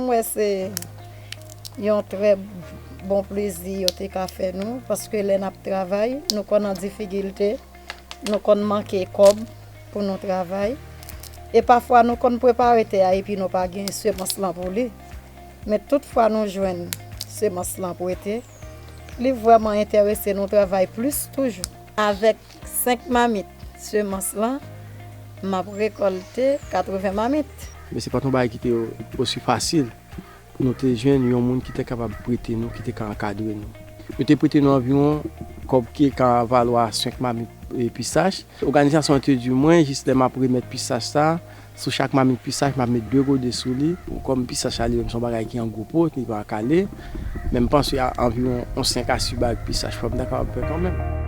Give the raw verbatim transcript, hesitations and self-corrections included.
Mwen wè se yon trè bon plezi yo te ka fè nou, paske lè n ap travay, nou konn an difikilte, nou konn manke kòb pou nou travay. E pafwa nou konn prepare tè a epi nou pa gen semans lan pou li. Men tout fwa nou jwenn semans lan prete, li vrèman enterese nou travay plis toujou. Avèk senk mamit semans lan, m ap rekòlte katreven mamit. Men se pa t yon bagay ki te osi fasil pou nou te jwenn yon moun ki te kapab prete nou, ki te ka ankadre nou. Yo te prete nou anviwon kòb ki ka valwa senk mamit e, pisach. Òganizasyon an te di mwen, jis lè m ap remèt pisach sa, sou chak mamit pisach, m ap met de gode sou li. Kòm pisach la, li menm, se yon bagay ki an gwo pot, li pa kale. Men m panse a anviwon yon senk a sis bag pisach, fò m ta kapab fè kanmenm.